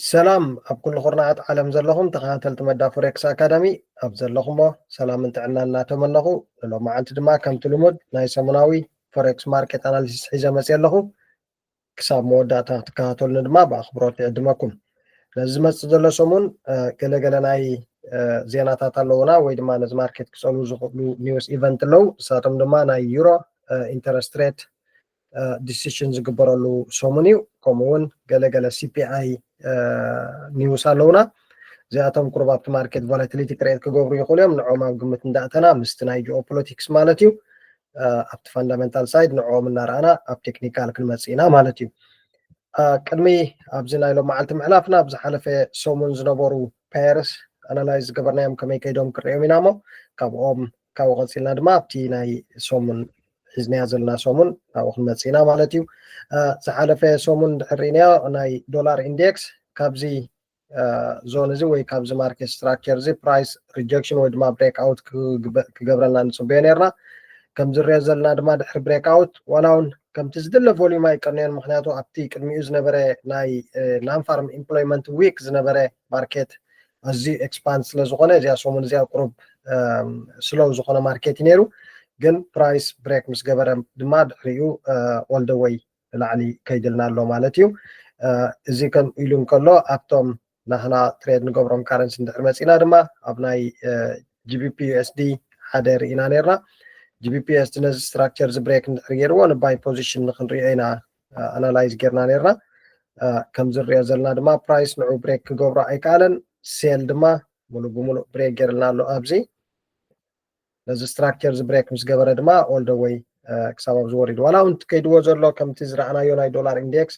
ሰላም ኣብ ኩሉ ኩርናዓት ዓለም ዘለኹም ተኸታተልቲ መዳ ፎሬክስ ኣካዳሚ፣ ኣብ ዘለኹሞ ሰላምን ጥዕናን እናተመነኹ፣ ንሎማዓንቲ ድማ ከምቲ ልሙድ ናይ ሰሙናዊ ፎሬክስ ማርኬት ኣናሊሲስ ሒዘ መፅየ ኣለኹ። ክሳብ መወዳእታ ክትከታተሉኒ ድማ ብኣኽብሮት ይዕድመኩም። ነዚ ዝመፅእ ዘሎ ሰሙን ገለገለ ናይ ዜናታት ኣለዉና፣ ወይ ድማ ነዚ ማርኬት ክፀልዉ ዝኽእሉ ኒውስ ኢቨንት ኣለዉ። ንሳቶም ድማ ናይ ዩሮ ኢንተረስት ሬት ዲሲሽን ዝግበረሉ ሰሙን እዩ። ከምኡ እውን ገለገለ ሲፒኣይ ኒውስ ኣለውና። እዚኣቶም ቁሩብ ኣብቲ ማርኬት ቫላቲሊቲ ክሬት ክገብሩ ይኽእሉ እዮም። ንዕኦም ኣብ ግምት እንዳእተና ምስቲ ናይ ጂኦፖለቲክስ ማለት እዩ ኣብቲ ፋንዳመንታል ሳይድ ንዕኦም እናረኣና ኣብ ቴክኒካል ክንመፅእ ኢና ማለት እዩ። ቅድሚ ኣብዚ ናይ ሎም መዓልቲ ምሕላፍና ኣብ ዝሓለፈ ሰሙን ዝነበሩ ፓየርስ ኣናላይዝ ዝገበርናዮም ከመይ ከይዶም ክርእዮም ኢና እሞ ካብኦም ካብኡ ቀፂልና ድማ ኣብቲ ናይ ሰሙን ሒዝናያ ዘለና ሰሙን ናብኡ ክንመፅእ ኢና ማለት እዩ። ዝሓለፈ ሰሙን እንድሕር ርኢናዮ ናይ ዶላር ኢንዴክስ ካብዚ ዞን እዚ ወይ ካብዚ ማርኬት ስትራክቸር እዚ ፕራይስ ሪጀክሽን ወይ ድማ ብሬክ ኣውት ክገብረልና ንፅበዮ ነርና። ከም ዝሪኦ ዘለና ድማ ድሕሪ ብሬክ ኣውት ዋላ እውን ከምቲ ዝድለ ቮሊዩም ኣይቀነዮን። ምክንያቱ ኣብቲ ቅድሚኡ ዝነበረ ናይ ናን ፋርም ኢምፕሎይመንት ዊክ ዝነበረ ማርኬት ኣዝዩ ኤክስፓንድ ስለ ዝኾነ እዚኣ ሰሙን እዚኣ ቁሩብ ስሎው ዝኾነ ማርኬት እዩ ነይሩ። ግን ፕራይስ ብሬክ ምስ ገበረ ድማ ድሕሪኡ ኦል ደ ወይ ንላዕሊ ከይድልና ኣሎ ማለት እዩ። እዚ ከም ኢሉ እንከሎ ኣብቶም ናህና ትሬድ ንገብሮም ካረንሲ እንድሕር መፂና ድማ ኣብ ናይ ጂቢፒ ዩኤስዲ ሓደ ርኢና ነርና። ጂቢፒ ዩኤስዲ ነዚ ስትራክቸር እዚ ብሬክ እንድሕር ገይርዎ ንባይ ፖዚሽን ንክንሪኦ ኢና ኣናላይዝ ጌርና ነርና። ከም ዝሪኦ ዘለና ድማ ፕራይስ ንዑ ብሬክ ክገብሮ ኣይከኣለን። ሴል ድማ ሙሉእ ብሙሉእ ብሬክ ገይርልና ኣሎ ኣብዚ ነዚ ስትራክቸር እዚ ብሬክ ምስ ገበረ ድማ ኦል ደ ወይ ክሳብ ኣብዚ ወሪዱ ዋላ እውን ከይድዎ ዘሎ ከምቲ ዝረኣናዮ ናይ ዶላር ኢንዴክስ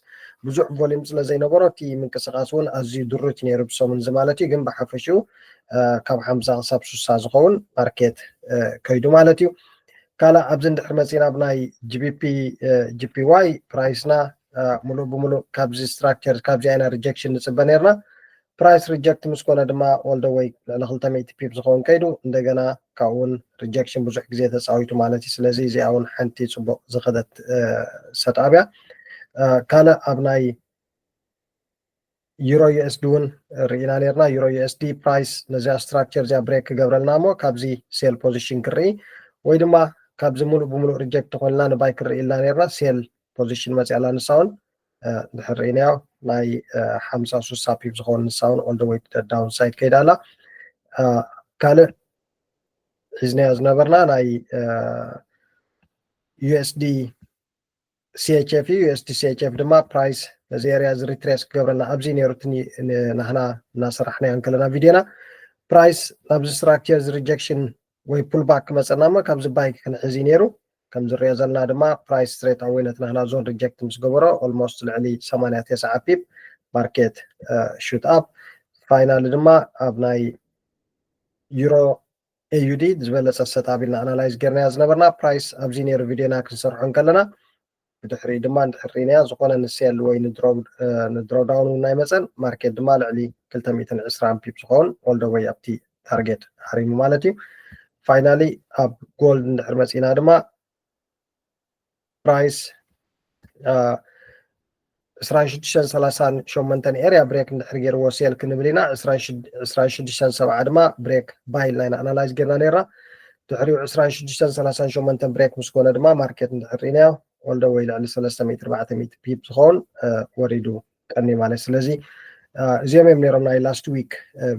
ብዙሕ ቮሊም ስለ ዘይነበሮ እቲ ምንቅስቃስ እውን ኣዝዩ ድሩት ነይሩ ብሰሙን እዚ ማለት እዩ። ግን ብሓፈሽኡ ካብ ሓምሳ ክሳብ ሱሳ ዝኸውን ማርኬት ከይዱ ማለት እዩ። ካልእ ኣብዚ እንድሕር መፂና ኣብ ናይ ጂቢፒ ጂፒዋይ ፕራይስና ሙሉእ ብሙሉእ ካብዚ ስትራክቸር ካብዚ ኣይና ሪጀክሽን ንፅበ ነርና። ፕራይስ ሪጀክት ምስ ኮነ ድማ ኦል ደ ወይ ልዕሊ ክልተ ሚእቲ ፒፕ ዝኸውን ከይዱ እንደገና ካብኡ እውን ሪጀክሽን ብዙሕ ግዜ ተፃዊቱ ማለት እዩ። ስለዚ እዚኣ እውን ሓንቲ ፅቡቅ ዝኸደት ሰትኣብ እያ። ካልእ ኣብ ናይ ዩሮ ዩኤስዲ እውን ርኢና ነርና። ዩሮ ዩኤስዲ ፕራይስ ነዚኣ ስትራክቸር እዚኣ ብሬክ ክገብረልና እሞ ካብዚ ሴል ፖዚሽን ክርኢ ወይ ድማ ካብዚ ሙሉእ ብሙሉእ ሪጀክት ተኮንልና ንባይ ክርኢ ኢልና ነርና። ሴል ፖዚሽን መፅያ ኣላ ንሳ እውን እንድሕር ርኢናዮ ናይ ሓምሳ ሱሳ ፒፕ ዝኸውን ንሳ እውን ኦል ደ ወይ ዳውን ሳይድ ከይዳ ኣላ። ካልእ ሒዝናዮ ዝነበርና ናይ ዩኤስዲ ሲኤችኤፍ እዩ። ዩኤስዲ ሲኤችኤፍ ድማ ፕራይስ ነዚ ኤርያ እዚ ሪትሬስ ክገብረና ኣብዚ ነይሩ ናህና እናሰራሕናዮ እንከለና ቪድዮና ፕራይስ ናብዚ ስትራክቸር እዚ ሪጀክሽን ወይ ፑልባክ ክመፀና እሞ ካብዚ ባይ ክንሕዝ እዩ ነይሩ። ከም ዝሪኦ ዘለና ድማ ፕራይስ ስትሬት ኣወይ ነቲ ናህና ዞን ሪጀክት ምስ ገበሮ ኦልሞስት ልዕሊ ሰማንያ ተስዓ ፒፕ ማርኬት ሹት ኣፕ ፋይናሊ ድማ ኣብ ናይ ዩሮ ኤዩዲ ዝበለፀ ሰት ኣቢልና ኣናላይዝ ጌርናያ ዝነበርና ፕራይስ ኣብዚ ነይሩ ቪድዮና ክንሰርሖ እንከለና ብድሕሪ ድማ እንድሕር ርኢናያ ዝኾነ ንሴል ወይ ንድሮዳውን እውን ናይ መፀን ማርኬት ድማ ልዕሊ ክልተ ሚእትን ዕስራን ፒፕ ዝኸውን ኦል ደ ወይ ኣብቲ ታርጌት ሃሪሙ ማለት እዩ። ፋይናሊ ኣብ ጎልድ እንድሕር መፂና ድማ ፕራይስ ዕስራን ሽዱሽተን ሰላሳን ሸሞንተን ኤርያ ብሬክ እንድሕር ገይርዎ ሴል ክንብል ኢና። ዕስራን ሽዱሽተን ሰብዓ ድማ ብሬክ ባይ ኢልና ኢና ኣናላይዝ ጌርና ነርና። ድሕሪኡ ዕስራን ሽዱሽተን ሰላሳን ሸሞንተን ብሬክ ምስ ኮነ ድማ ማርኬት እንድሕር ርኢናዮ ኦል ደ ወይ ልዕሊ ሰለስተ ሚእቲ ኣርባዕተ ሚእቲ ፒፕ ዝኸውን ወሪዱ ቀኒ ማለት። ስለዚ እዚኦም እዮም ነይሮም ናይ ላስት ዊክ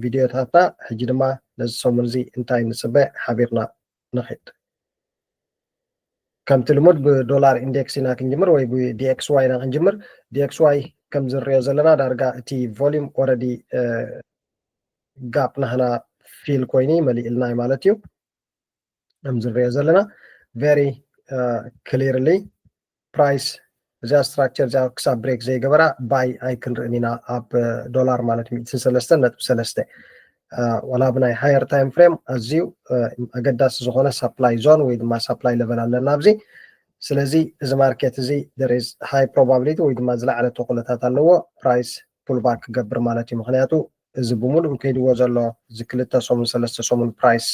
ቪድዮታትና። ሕጂ ድማ ነዚ ሰሙን እዚ እንታይ ንፅበ ሓቢርና ንኽድ። ከምቲ ልሙድ ብዶላር ኢንዴክስ ኢና ክንጅምር ወይ ብዲኤክስዋይ ኢና ክንጅምር። ዲኤክስዋይ ከም ዝንሪኦ ዘለና ዳርጋ እቲ ቮሊም ኦረዲ ጋፕ ናህና ፊል ኮይኑ መሊእልና እዩ ማለት እዩ። ከም ዝንሪኦ ዘለና ቨሪ ክሊርሊ ፕራይስ እዚኣ ስትራክቸር እዚኣ ክሳብ ብሬክ ዘይገበራ ባይ ኣይክንርእን ኢና ኣብ ዶላር ማለት ሚእትን ሰለስተን ነጥቢ ሰለስተ ዋላ ብናይ ሃየር ታይም ፍሬም ኣዝዩ ኣገዳሲ ዝኾነ ሳፕላይ ዞን ወይ ድማ ሳፕላይ ለቨል ኣለና ኣብዚ። ስለዚ እዚ ማርኬት እዚ there is high probability ወይ ድማ ዝለዓለ ተኽእሎታት ኣለዎ ፕራይስ ፑልባክ ክገብር ማለት እዩ። ምክንያቱ እዚ ብምሉእ ከይድዎ ዘሎ እዚ ክልተ ሰሙን ሰለስተ ሰሙን ፕራይስ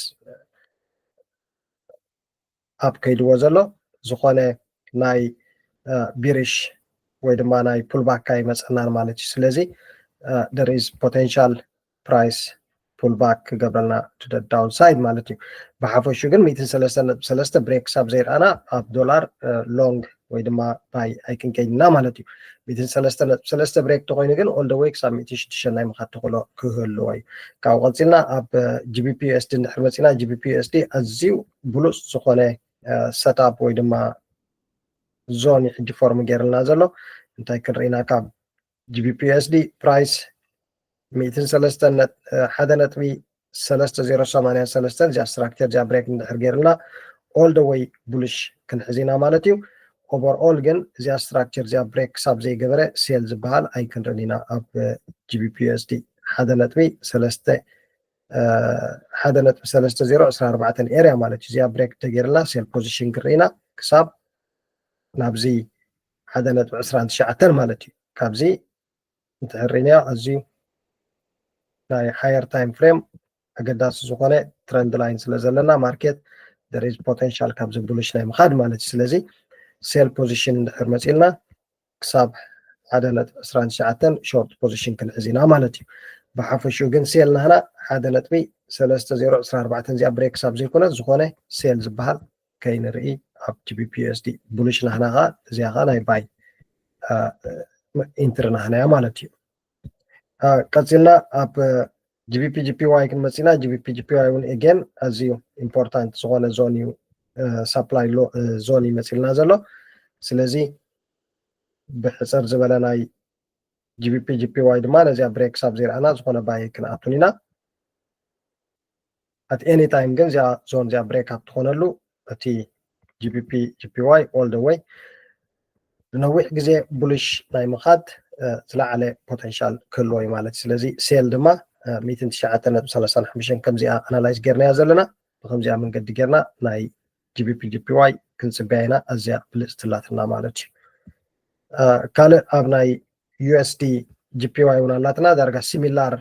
ኣብ ከይድዎ ዘሎ ዝኾነ ናይ ቢሪሽ ወይ ድማ ናይ ፑልባክ ኣይመፀናን ማለት እዩ። ስለዚ there is potential price pullback ክገብረልና to the downside ማለት እዩ። ብሓፈሹ ግን ሚእትን ሰለስተን ነጥቢ ሰለስተ break ክሳብ ዘይረኣና ኣብ ዶላር long ወይ ድማ buy ኣይክንከይድና ማለት እዩ። ሚእትን ሰለስተን ነጥቢ ሰለስተ break ተኮይኑ ግን all the way ክሳብ ሚእትን ሽዱሽተን ናይ ምኻድ ተኽእሎ ክህልዎ እዩ። ካብኡ ቀፂልና ኣብ GBP USD እንድሕር መፂና GBP USD ኣዝዩ ብሉፅ ዝኾነ setup ወይ ድማ zone ሕጂ form ገይርልና ዘሎ እንታይ ክንርኢና ካብ GBP USD price ሚእትን ሰለስተን ሓደ ነጥቢ ሰለስተ ዜሮ ሰማንያ ሰለስተን እዚኣ structure እዚኣ break እንድሕር ገይርና all the way bullish ክንሕዝ ኢና ማለት እዩ። Overall ግን እዚኣ structure እዚኣ break ክሳብ ዘይገበረ sell ዝበሃል ኣይክንርን ኢና ኣብ GBP USD ሓደ ነጥቢ ሰለስተ ሓደ ነጥቢ ሰለስተ ዜሮ ዕስራ ኣርባዕተን area ማለት እዩ። እዚኣ break ተገይርና sell position ክንርኢና ክሳብ ናብዚ ሓደ ነጥቢ ዕስራን ትሽዓተን ማለት እዩ። ካብዚ እንተሕሪናዮ ኣዝዩ ናይ higher time frame ኣገዳሲ ዝኾነ trend line ስለ ዘለና market there is potential ካብዚ bullish ናይ ምኻድ ማለት እዩ። ስለዚ sell position እንድሕር መፂልና ክሳብ ሓደ ነጥቢ ዕስራን ትሽዓተን short position ክንሕዝ ኢና ማለት እዩ። ብሓፈሽኡ ግን sell ናህና ሓደ ነጥቢ ሰለስተ ዜሮ ዕስራ ኣርባዕተን እዚኣ break ክሳብ ዘይኮነ ዝኾነ sell ዝበሃል ከይንርኢ ኣብ GBP USD bullish ናህና ከዓ እዚኣ ከዓ ናይ buy entry ናህና እያ ማለት እዩ። ቀፂልና ኣብ GBP JPY ክንመፂና GBP JPY እውን again ኣዝዩ important ዝኾነ zone እዩ። Supply zone እዩ መፂልና ዘሎ። ስለዚ ብሕፅር ዝበለ ናይ GBP JPY ድማ ነዚኣ break ክሳብ ዘይረኣና ዝኾነ buy ክንኣቱን ኢና። At any time ግን እዚኣ zone እዚኣ break ኣብ ትኾነሉ እቲ GBP JPY all the way ንነዊሕ ግዜ bullish ናይ ምኻድ ዝለዓለ potential ክህልዎ እዩ ማለት እዩ። ስለዚ sell ድማ ሚእትን ትሽዓተን ነጥቢ ሰላሳን ሓሙሽተን ከምዚኣ analyze ጌርናያ ዘለና ብከምዚኣ መንገዲ ጌርና ናይ GBP JPY ክንፅበያ ኢና። ኣዝያ ብልፅቲ ኣላትና ማለት እዩ። ካልእ ኣብ ናይ USD JPY እውን ኣላትና ዳርጋ similar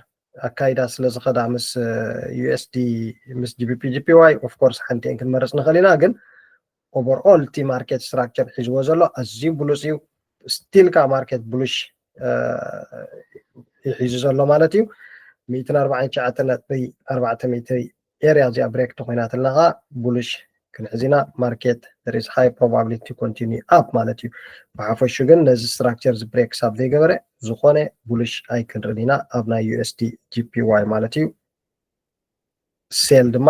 ኣካይዳ ስለ ዝኸዳ ምስ USD ምስ GBP JPY of course ሓንቲአን ክንመርፅ ንኽእል ኢና። ግን overall እቲ market structure ሒዝዎ ዘሎ ኣዝዩ ብሉፅ እዩ። Still ከዓ market bullish እዩ ሒዙ ዘሎ ማለት እዩ። ሚእትን ኣርባዓን ትሽዓተን ነጥቢ ኣርባዕተ ሚእቲ area እዚኣ break ተኮይናትልና ከዓ bullish ክንሕዝ ኢና። Market there is high probability to continue up ማለት እዩ። ብሓፈሹ ግን ነዚ structure እዚ break ክሳብ ዘይገበረ ዝኾነ bullish ኣይክንርን ኢና ኣብ ናይ USD JPY ማለት እዩ። Sell ድማ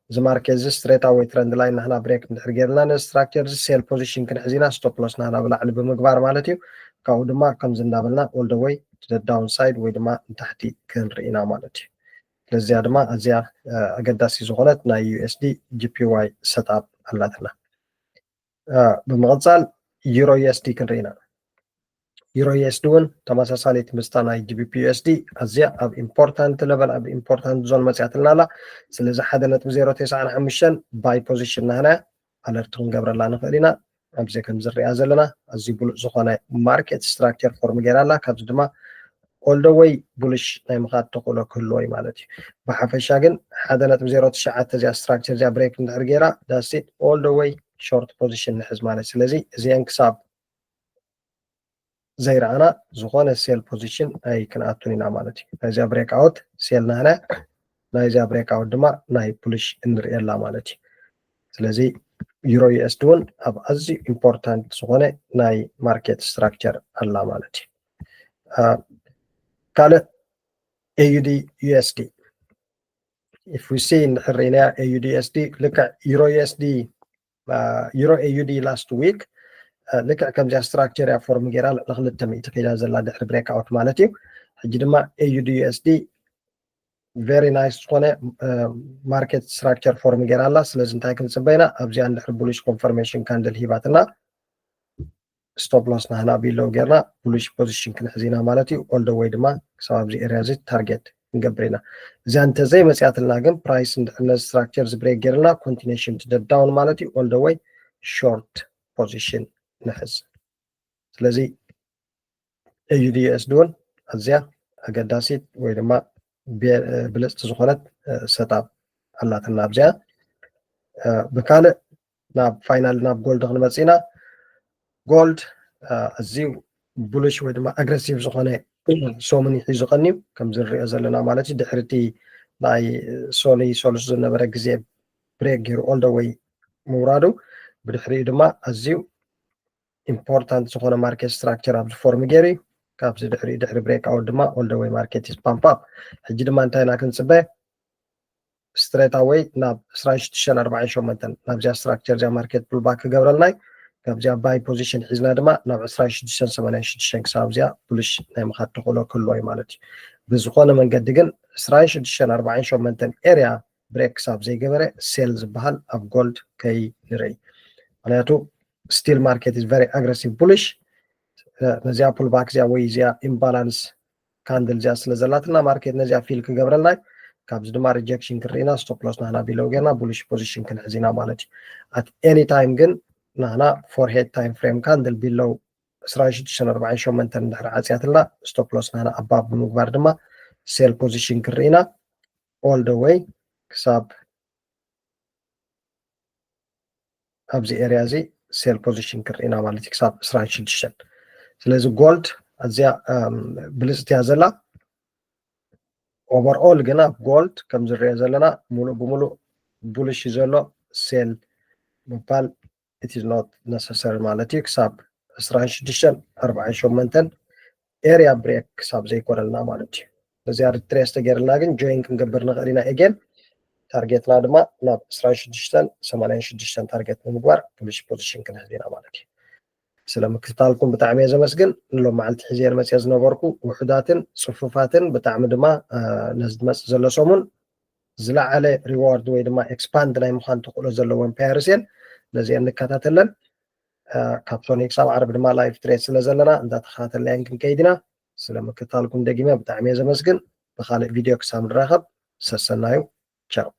እዚ market እዚ straight away trend line ናህና break እንድሕር ጌርና ነዚ structure እዚ sell position ክንሕዝ ኢና። Stop loss ናህና ብላዕሊ ብምግባር ማለት እዩ። ካብኡ ድማ ከምዚ እንዳበልና all the way to the downside ወይ ድማ ንታሕቲ ክንርኢ ኢና ማለት እዩ። ስለዚኣ ድማ ኣዝያ ኣገዳሲ ዝኾነት ናይ USD JPY setup ኣላትና። ብምቕፃል Euro USD ክንርኢ ኢና። Euro USD እውን ተመሳሳሊት ምስታ ናይ GBP USD ኣዝያ ኣብ important level ኣብ important zone መፅያትልና ኣላ። ስለዚ ሓደ ነጥቢ ዜሮ ተስዓን ሓሙሽተን buy position ናህና alert ክንገብረላ ንኽእል ኢና። ኣብዚ ከም ዝሪኣ ዘለና ኣዝዩ ብሉፅ ዝኾነ market structure form ገይራ ኣላ። ካብዚ ድማ all the way bullish ናይ ምኻድ ተኽእሎ ክህልዎ እዩ ማለት እዩ። ብሓፈሻ ግን ሓደ ነጥቢ ዜሮ ትሽዓተ እዚኣ structure እዚኣ break እንድሕር ገይራ that's it all the way short position ንሕዝ ማለት። ስለዚ እዚአን ክሳብ ዘይረኣና ዝኾነ sell position ኣይክንኣቱን ኢና ማለት እዩ። ናይዚኣ break out sell ናህና፣ ናይዚኣ break out ድማ ናይ bullish እንርእየላ ማለት እዩ። ስለዚ Euro USD እውን ኣብ ኣዝዩ important ዝኾነ ናይ market structure ኣላ ማለት እዩ። ካልእ AUD USD if we see እንድሕር ርኢናያ AUD USD ልክዕ Euro USD Euro AUD last week ልክዕ ከምዚኣ structure እያ form ገይራ ልዕሊ ክልተ ሚእቲ ከይዳ ዘላ ድሕሪ break out ማለት እዩ። ሕጂ ድማ AUD USD very nice ዝኾነ market structure form ገይራ ኣላ። ስለዚ እንታይ ክንፅበ ኢና? ኣብዚኣ እንድሕር bullish confirmation candle ሂባትና stop loss ናህና below ጌርና bullish position ክንሕዝ ኢና ማለት እዩ። All the way ድማ ክሳብ ኣብዚ area እዚ target ክንገብር ኢና። እዚኣ እንተዘይመፅያትልና ግን price እንድሕር ነዚ structure እዚ break ጌርና continuation to the down ማለት እዩ። All the way short position ንሕዝ። ስለዚ AUD USD እውን ኣዝያ ኣገዳሲት ወይ ድማ ብልፅቲ ዝኾነት setup ኣላትና ኣብዚኣ። ብካልእ ናብ final ናብ gold ክንመፅእ ኢና። Gold ኣዝዩ bullish ወይ ድማ aggressive ዝኾነ ሰሙን እዩ ሒዙ ቀንዩ ከምዚ ንሪኦ ዘለና ማለት እዩ። ድሕሪ እቲ ናይ ሶኒ ሰሉስ ዝነበረ ግዜ ብሬክ ገይሩ all the way ምውራዱ፣ ብድሕሪኡ ድማ ኣዝዩ ኢምፖርታንት ዝኾነ ማርኬት ስትራክቸር ኣብዚ ፎርም ገይሩ እዩ። ካብዚ ድሕሪኡ ድሕሪ ብሬክ ኣውት ድማ all the way market is pump up። ሕጂ ድማ እንታይ ኢና ክንፅበ? ስትሬት ኣወይ ናብ ዕስራን ሽዱሽተን ኣርባዓን ሸሞንተን ናብዚኣ ስትራክቸር እዚኣ ማርኬት ፑልባክ ክገብረልና እዩ። ካብዚኣ ባይ ፖዚሽን ሒዝና ድማ ናብ ዕስራን ሽዱሽተን ሰማንያን ሽዱሽተን ክሳብ እዚኣ ቡልሽ ናይ ምኻድ ተኽእሎ ክህልዎ እዩ ማለት እዩ። ብዝኾነ መንገዲ ግን ዕስራን ሽዱሽተን ኣርባዓን ሸሞንተን ኤርያ ብሬክ ክሳብ ዘይገበረ ሴል ዝበሃል ኣብ ጎልድ ከይንርኢ። ምክንያቱ still market is very aggressive bullish። ነዚኣ ፑልባክ እዚኣ ወይ እዚኣ ኢምባላንስ ካንድል እዚኣ ስለ ዘላትና ማርኬት ነዚኣ ፊል ክገብረልና እዩ። ካብዚ ድማ ሪጀክሽን ክርኢና ስቶፕ ሎስ ናህና ቢሎው ጌርና ቡሊሽ ፖዚሽን ክንሕዝ ኢና ማለት እዩ። ኣት ኤኒ ታይም ግን ናህና ፎር ሄድ ታይም ፍሬም ካንድል ቢሎው ዕስራን ሽዱሽተን ኣርባዓን ሸሞንተን እንድሕር ዓፅያትልና ስቶፕ ሎስ ናህና ኣባብ ብምግባር ድማ ሴል ፖዚሽን ክርኢና all the way ክሳብ ኣብዚ ኤርያ እዚ ሴል ፖዚሽን ክርኢና ማለት እዩ ክሳብ ዕስራን ሽዱሽተን። ስለዚ ጎልድ ኣዝያ ብልፅቲ እያ ዘላ። ኦቨርኦል ግን ኣብ ጎልድ ከም ዝረኦ ዘለና ሙሉእ ብሙሉእ ቡልሽ እዩ ዘሎ። ሴል ምባል it is not necessary ማለት እዩ። ክሳብ ዕስራን ሽዱሽተን ኣርባዓን ሸሞንተን ኤርያ ብሬክ ክሳብ ዘይኮነልና ማለት እዩ። ነዚኣ ሪትሬስ ተገይርልና ግን ጆይን ክንገብር ንኽእል ኢና። ኤጌን ታርጌትና ድማ ናብ ዕስራን ሽዱሽተን ሰማንያን ሽዱሽተን ታርጌት ብምግባር ቡሊሽ ፖዚሽን ክንሕዝ ኢና ማለት እዩ። ስለ ምክትታልኩም ብጣዕሚ እየ ዘመስግን። ንሎም መዓልቲ ሒዘ መፅየ ዝነበርኩ ውሑዳትን ፅፉፋትን ብጣዕሚ ድማ ነዚ ዝመፅእ ዘሎ ሰሙን ዝለዓለ ሪዋርድ ወይ ድማ ኤክስፓንድ ናይ ምዃን ተኽእሎ ዘለወን ፔርስ እየን። ነዚአን ንከታተለን። ካብ ሶኒ ክሳብ ዓርቢ ድማ ላይቭ ትሬድ ስለ ዘለና እንዳተኸታተልናየን ክንከይድ ኢና። ስለ ምክትታልኩም ደጊመ ብጣዕሚ እየ ዘመስግን። ብካልእ ቪድዮ ክሳብ ንራኸብ ሰሰናዩ። ቻው።